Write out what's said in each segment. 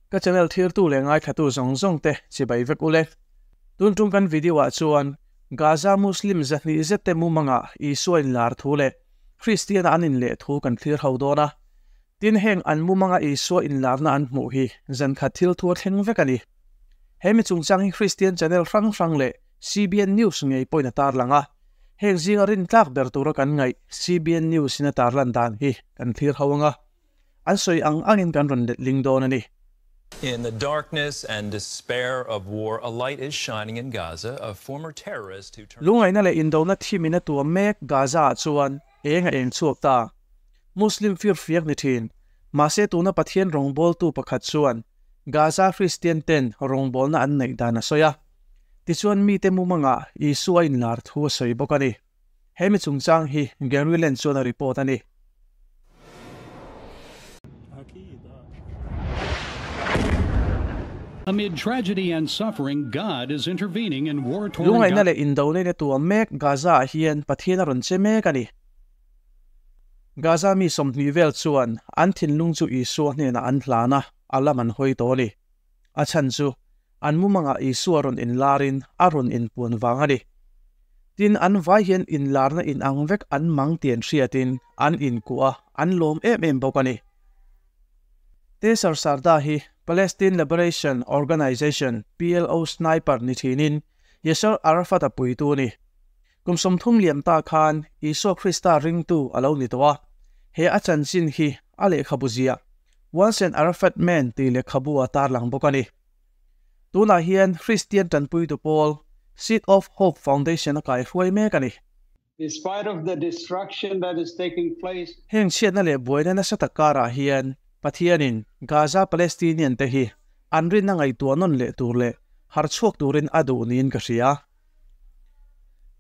Ka channel thirtu le ngai thatu zong zong te chibai vek ule. Tun tum kan video ah chuan Gaza Muslim 200 zet te mumanga Isua in lar thu le Christian an in le thu kan thlir ho dona. Tin heng an mumanga Isua in larna an hmu hi zan khat thil thu thleng vek ani. Hemi chungchang hi Christian channel hrang hrang le CBN News ngei point tar langa. Heng zinga rin tlak ber tura kan ngai CBN News in tar lan dan hi kan thlir hoanga. An soi ang angin kan ron let ling don ani. In the darkness and despair of war, a light is shining in Gaza. A former terrorist who turned Lungai na le indona thimina tu mek Gaza chuan enga eng chuak ta. Muslim fir fiak ni thin. Ma se tuna Pathian rongbol tu pakhat chuan Gaza Christian ten rongbol na an nei dana soya. Ti chuan mi te mumanga Isua in lar thu soi bokani. Hemi chungchang hi Gary Len chuan a report ani. Amid tragedy and suffering, God is intervening in war-torn Lungai na le indone ne tu mek Gaza hian Pathian a rawn che mek ani. Gaza mi 20 vel chuan an thinlung chu Isua hnena an hlana alam an hoi to ni. A chan chu an mumanga Isua rawn in larin a rawn in puan wang ani. Tin an vai hian in larna in ang vek an mang tian hriatin an in kuwa an lawm em em bawk ani. Tesar Sarda hi Palestine Liberation Organization PLO sniper ni thinin Yasser Arafat a puitu ni. Kum 30 liam ta khan Isua Krista ringtu alo ni towa. He a chanchin hi a lehkhabuzia Once an Arafat man ti lehkhabu a tar lang bawk ani. Tuna hian Christian tanpui tu pawl Seed of Hope Foundation a kai hruai mek ani. Despite of the destruction that is taking place, Heng chhiatna leh buaina nasa takara hian Pathianin Gaza Palestinian te hi an rin na ngai tuanon le tur le har chuak turin adu niin ka hria.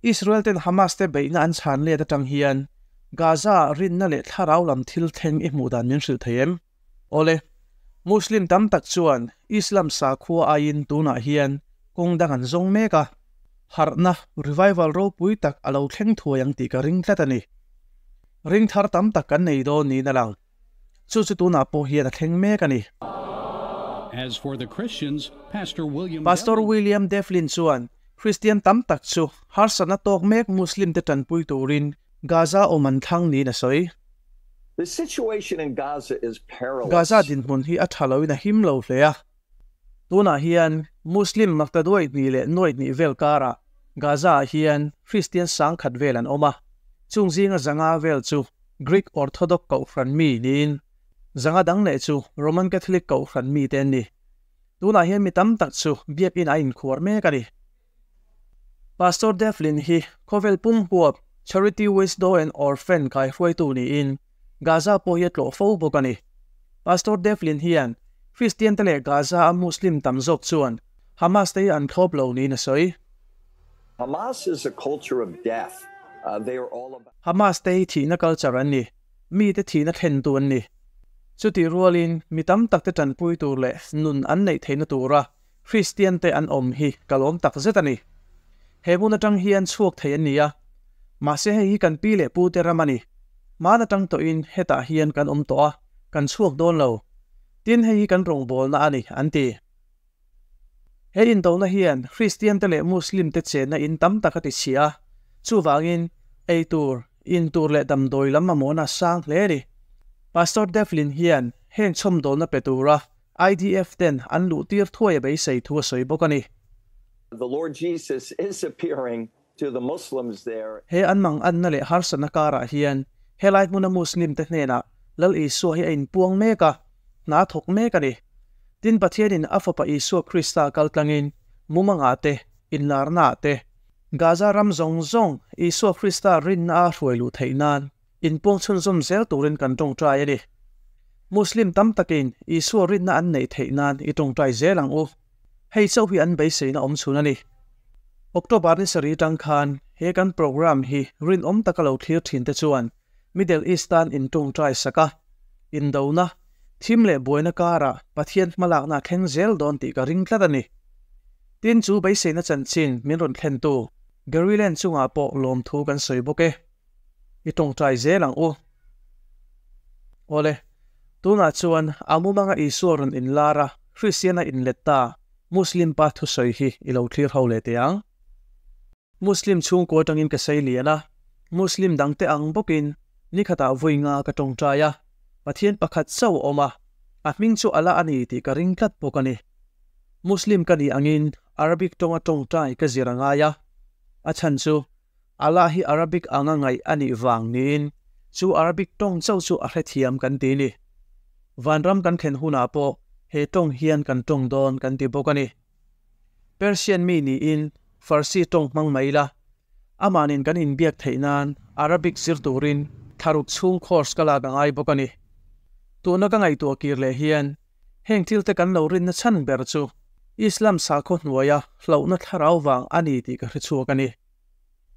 Israel ten Hamas te beina an chhan le atang hian Gaza rin na le tharau lam thil thleng i hmuh dan min hrilh theim. Ole Muslim tam tak chuan Islam sakhua aiin tuna hian kawng dang an zawng mek a. Harna revival ro pui tak alo thleng thuai ang tih ka ring tlat ani. Ring thar tam tak kan nei dawn niin a lang. Chu chu tuna pawh hian a thleng mek ani. As for the Christians, Pastor William Pastor William Devlin chuan Christian tam tak chu harsatna tawk mek Muslim te tanpui turin Gaza awm an thlang niin a sawi. The situation in Gaza is perilous. Gaza dinhmun hi a tha loin a him lo hle a. Tunah hian Muslim maktaduai hnih leh nuai hnih vel karah Gaza ah hian Christian 10,000 vel an awm a. Chung zinga 500 vel chu Greek Orthodox kohhran mi niin 500 dang leh chu Roman Catholic kohhran mi te an ni. Tunah hian mi tam tak chu biakin a inkhuar mek ani. Pastor Devlin hi khawvel pum huap Charity Widow and Orphan kai hruaitu niin Gaza pawh hi a tlawh fo bawk ani. Pastor Devlin hian Christian te leh Gaza a Muslim tam zawk chuan Hamas te hi an thlawp lo niin a sawi. Hamas is a culture of death. They are all about Hamas te hi thihna culture an ni. Mi te thihna thlen tu an ni. Chuti rualin mi tam tak te tanpui tur leh nun an neih theihna tura Christian te an awm hi ka lawm tak zet ani. He hmun atang hian chhuak thei an ni a. Mahse hei hi kan pi leh pu te ram ani. Hmaan atang tawhin hetah hian kan awm tawh a, kan chhuak dawn lo. Tin hei hi kan rawngbawlna ani an ti. He indona hian Christian te leh Muslim te chenna in tam tak a ti chhia a. Chuvangin ei tur, in tur leh damdawi lam mamawhna sang hle ani. Pastor Devlin hian heng chhawmdawlna pe tura IDF ten an luh tir thuai a beisei thu a sawi bawk ani. The Lord Jesus is appearing to the Muslims there. He an mang anna leh harsatna karah hian helai hmuna Muslim te hnenah Lal Isua hi a inpuang mek a, hna thawk mek ani. Tin Pathianin a fapa Isua Krista kal tlangin mumangah te, inlarnaah te, Gaza ram zawng zawng Isua Krista rinna a hruai luh theih nan inpuang chhunzawm zel turin kan tawngtai ani. Muslim tam takin Isua rinna an neih theih nan i tawngtai zel ang u. Hei chauh hi an beiseina awm chhun ani. October ni 7 tang khan he kan program hi rinawm taka lo thlir thin te chuan Middle East tan in tawngtai saka indona thim leh buaina karah Pathian hmalakna thleng zel dawn tih ka ring tlat ani. Tin chu beiseina chanchin min rawn thlen tu Gary Len chungah pawh lawm thu kan sawi bawk e. I tawngtai zel ang u. Awle, tunah chuan a mumanga Isua rawn inlar a. Kristiana inlet ta Muslim pa thusawi hi i lo thlir ho leh teh ang. Muslim chhungkaw atangin ka sei lian a, Muslim dangte ang bawkin ni khatah vawi nga ka tawngtai a, Pathian pakhat chauh a awm a, a hming chu Allah a ni tih ka ring tlat bawk a ni. Muslim ka nih angin Arabic tawnga tawngtai ka zir a ngai a, a chhan chu Allah hi Arabic anga ngaih a nih vang niin chu Arabic tawng chauh chu a hrethiam kan ti ni. Vanram kan thlen hunah pawh he tawng hian kan tawng dawn kan ti bawk a ni. Persian mi niin Farsi tawng hmang mai ila, amanin kan inbiak theih nan Arabic zir turin thlaruk chhung course ka lak a ngai bawk a ni. Tuna ka ngaihtuah kir leh hian heng thil te kan lo rinna chhan ber chu Islam sakhaw hnuaia hlauhna thlarau vang a ni tih ka hre chhuak a ni.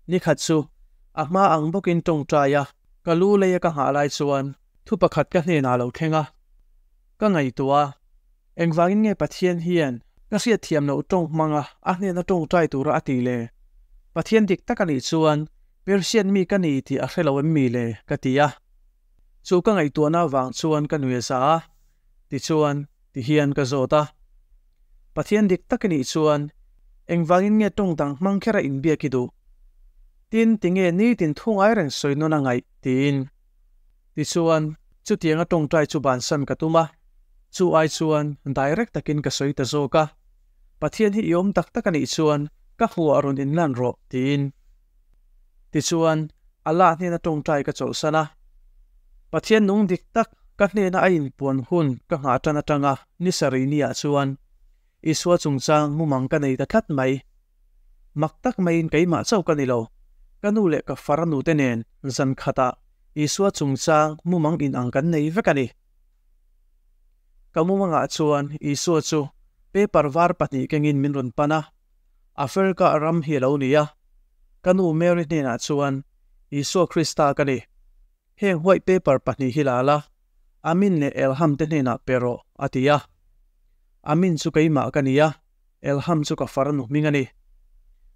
Ni khat chu a hma ang bawkin tawngtai a, ka lu leia ka nghah lai chuan thu pakhat ka hnenah a lo thleng a, ka ngaihtuah a, engvangin nge Pathian hian ka hriatthiam loh tawng hmanga a hnena tawngtai tura a tih le? Pathian dik tak a nih chuan Persian mi ka ni tih a hre lo em mi le? ka ti a. Chu ka ngaihtuahna avang chuan ka nui a za a, tichuan tihian ka zawt a. Pathian dik tak i nih chuan engvangin nge tawng dang hmang kher a inbiak i duh? Tin, tinge nitin thu ngai reng sawi nawn a ngaih? tiin. Tichuan, chutianga tawngtai chu bansan ka tum a, chu ai chuan direct takin ka sawi ta zawk a, Pathian hi i awm tak tak a nih chuan ka hmuhah rawn inlan rawh, tiin. Tichuan, Allah hnena tawngtai ka chawlhsan a. Pathian nung dik tak ka hnena a inpuan hun ka nghah tan atanga ni sarih niah chuan Isua chungchang mumang ka nei ta tlat mai. Mak tak maiin keimah chauh ka ni lo, ka nu leh ka far nute nen zan khatah Isua chungchang mumang inang kan nei vek a ni. Ka mumangah chuan Isua chu paper var pahnih kengin min rawn pan a. Africa ram hi a lo ni a, ka nu Mary hnenah chuan, Isua Krista ka ni. Heng white paper pahnih hi la la, Amin leh Elham te hnenah pe rawh, a ti a. Amin chu keimah ka ni a, Elham chu ka farnu hming a ni.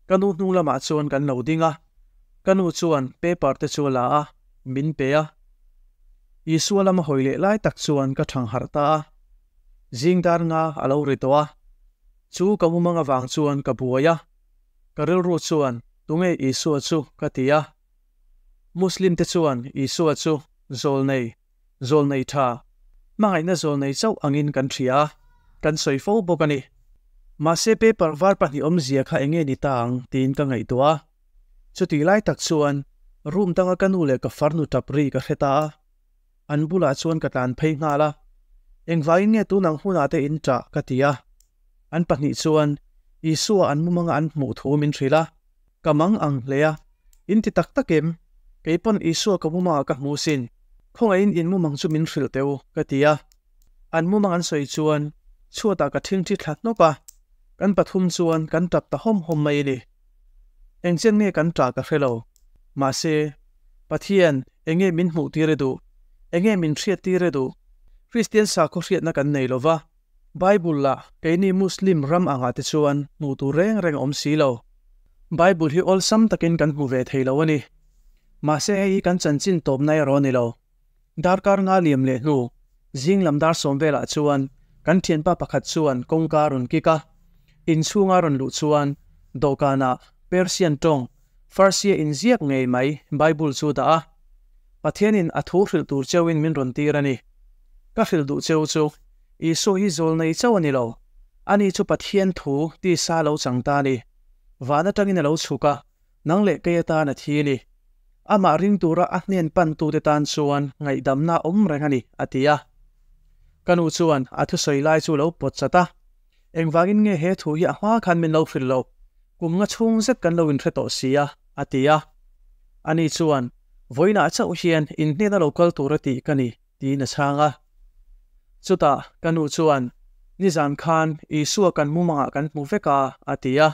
Ka nu hnung lamah chuan kan lo ding a, ka nu chuan paper te chu a la a, min pe a. Isua lama hawi leh lai tak chuan ka thang harh ta a. Zing dar nga a lo ri tawh a. Chu ka mumang avang chuan ka buai a, ka rilru chuan tunge Isua chu ka ti a. Muslim te chuan Isua chu zawlnei, zawlnei tha, hmangaihna zawlnei chauh angin kan hria a, kan sawi fo bawk a ni. Mahse paper var pahnih awmzia kha enge ni ta ang tiin ka ngaihtuah a. Chutih lai tak chuan room danga ka nu leh ka farnu tap ri ka hre ta a. An bulah chuan ka tlan phei nghal a, Engvangin nge tunang hunah te in ṭah? ka ti a. An pahnih chuan Isua an mumanga an hmuh thu min hrilh a, Ka mang ang hle a, in ti tak tak em? Kei pawn Isua ka mumangah ka hmu sin, khawngaihin in mumang chu min hrilh teh u, ka ti a. An mumang an sawi chuan chhuatah ka ṭhingṭhi thla hnawk a, kan pathum chuan kan ṭap ta hawm hawm mai a ni. Engchen nge kan ṭah ka hre lo, mahse, Pathian, enge min hmuh tir i duh? Enge min hriat tir i duh? Kristian sakhaw hriatna kan nei lo va, Bible lah keini Muslim ram angah te chuan hmuh tur reng reng a awm si lo. Bible hi awlsam takin kan hmu ve thei lo a ni. Mahse hei hi kan chanchin tawpna erawh a ni lo. Darkar nga liam leh hnu, zing lam dar sawm velah chuan kan thianpa pakhat chuan kawngka a rawn kik a. Inchhunga rawn luh chuan dawhkanah Persian tawng Farsia inziak ngei mai Bible chu dah a. Pathianin a thu hrilh tur cheuhin min rawn tir a ni. Ka hrilh duh cheu chu Isua hi zawl nei chauh a ni lo. Ani chu Pathian thu tisa lo chang ta a ni. Van atangin a lo chhuk a, nang leh kei atan a thi a ni. Amah ring tura a hnen pantute tan chuan ngaihdamna a awm reng a ni, a ti a. Ka nu chuan a thusawi lai chu lo pawt chat a, Engvangin nge he thu hi a hma khan min lo hrilh loh? Kum nga chhung zet kan lo inhre tawh si a, a ti a. Ani chuan, Vawiinah chauh hian in hnena lo kal tur a tih ka ni, tiin a chhang a. Chutah ka nu chuan, Nizan khan Isua kan mumangah kan hmu vek a, a ti a.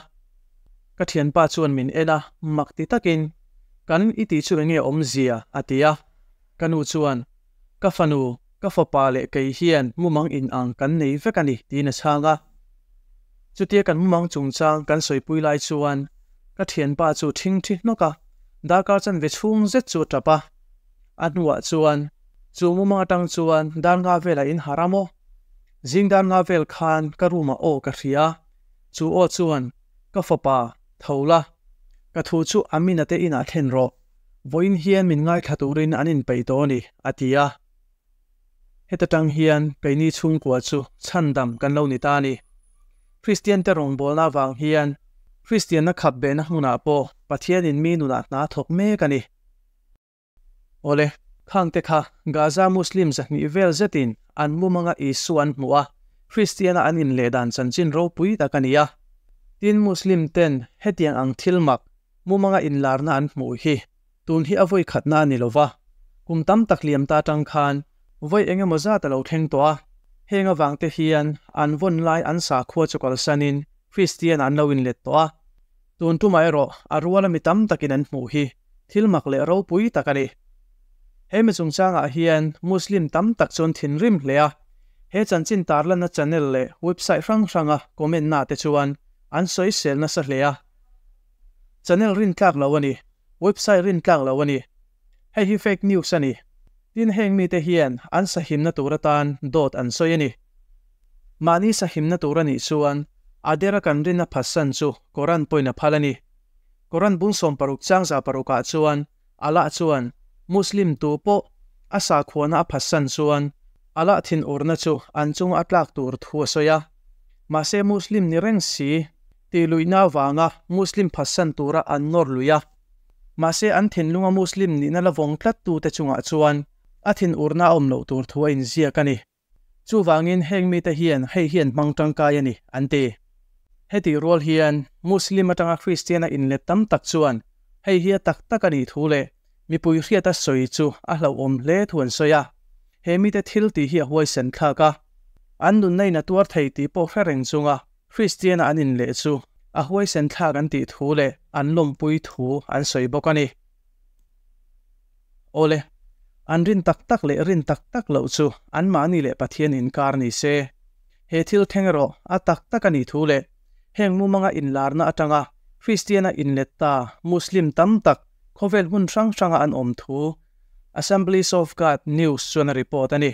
Ka thianpa chuan min en a, mak ti takin, Kan i tih chu enge awmzia? a ti a. Ka nu chuan, Ka fanu, ka fapa leh kei hian mumang in ang kan nei vek a ni, tiin a chhang a. Chutia kan mumang chungchang kan sawipui lai chuan ka thianpa chu thingthi hnawk a, darkar chanve chhung zet chu a tap a. A hnuah chuan, Chu mumang atang chuan dar nga velah in harh a maw? Zingdar nga vel khan ka room ah aw ka hria, chu aw chuan, Ka fapa, tho la, ka thu chu Amina te inah thlen rawh, vawiin hian min ngaithla turin an inpeih tawh a ni, a ti a. Heta tang hian keini chhungkua chu chhandam kan lo ni ta a ni. Kristian te rawngbawlna avang hian Kristianna khap behna hmunah pawh Pathianin mi nunah hna thawk mek a ni. Awle, khangte kha Gaza Muslim 200 vel zetin an mumanga Isua an hmuh a, Kristiana an inleh dan chanchin ropui tak a ni a. Tin, Muslim ten hetiang ang thil mak mumanga inlarna an hmuh hi tun hi a vawi khatna a ni lo va, kum tam tak liam ta atang khan vawi eng emaw zat a lo thleng tawh a. Heng avangte hian an vawn lai an sakhua chu kalsanin Kristian an lo inlet tawh a. Tun tumah erawh a ruala mi tam takin an hmuh hi thil mak leh ropui tak a ni. He mi chungchangah hian Muslim tam tak chuan thinrim hle a, he chanchin tarlanna channel leh website hrang hranga comment na te chuan an sawisel nasa hle a. Channel rintlak lo a ni, website rintlak lo a ni. Hei hi fake news a ni. Tin heng mite hian an sahimna tur atan dawt an sawi a ni. Mahni sahimna tur a nih chuan a dera kan rinna phatsan chu Koran pawhin a phal a ni. Koran bung 60 chang 106 ah chuan Allah chuan Muslim tu pawh a sakhuana a phatsan chuan Allah thinurna chu an chunga a tlak tur thu a sawi a. Mahse Muslim ni reng si tih luihna avanga Muslim phatsan tura an nawr lui a. Mahse an thinlunga Muslim nihna la vawng tlat tute chungah chuan a thinurna a awm loh tur thu a inziak a ni. Chuvangin heng mite hian hei hi an hmang tangkai a ni, an ti. Hetih rual hian Muslim atanga Kristian a inlet tam tak chuan hei hi a tak tak a nih thu leh mipui hriata sawi chu a hlauhawm hle thu an sawi a. He mite thil tih hi a huaisen thlak a, an nunna in a tuar thei tih pawh hre reng chunga Kristian a an inleh chu a huaisen thlak an tih thu leh an lawmpui thu an sawi bawk a ni. Awle, an rin tak tak leh rin tak tak loh chu anmahni leh Pathian inkar ni se. He thil thleng erawh a tak tak a nih thu leh heng mumanga inlarna atanga Kristiana inlet ta Muslim tam tak khawvel hmun hrang hranga an awm thu Assemblies of God News chuan a report a ni.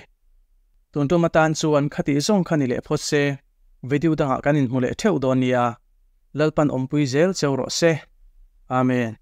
Tun tum atan chuan khatih zawng kha ni leh phawt se, video dangah kan inhmu leh theuh dawn nia. Lalpan awmpui zel cheu rawh se. Amen.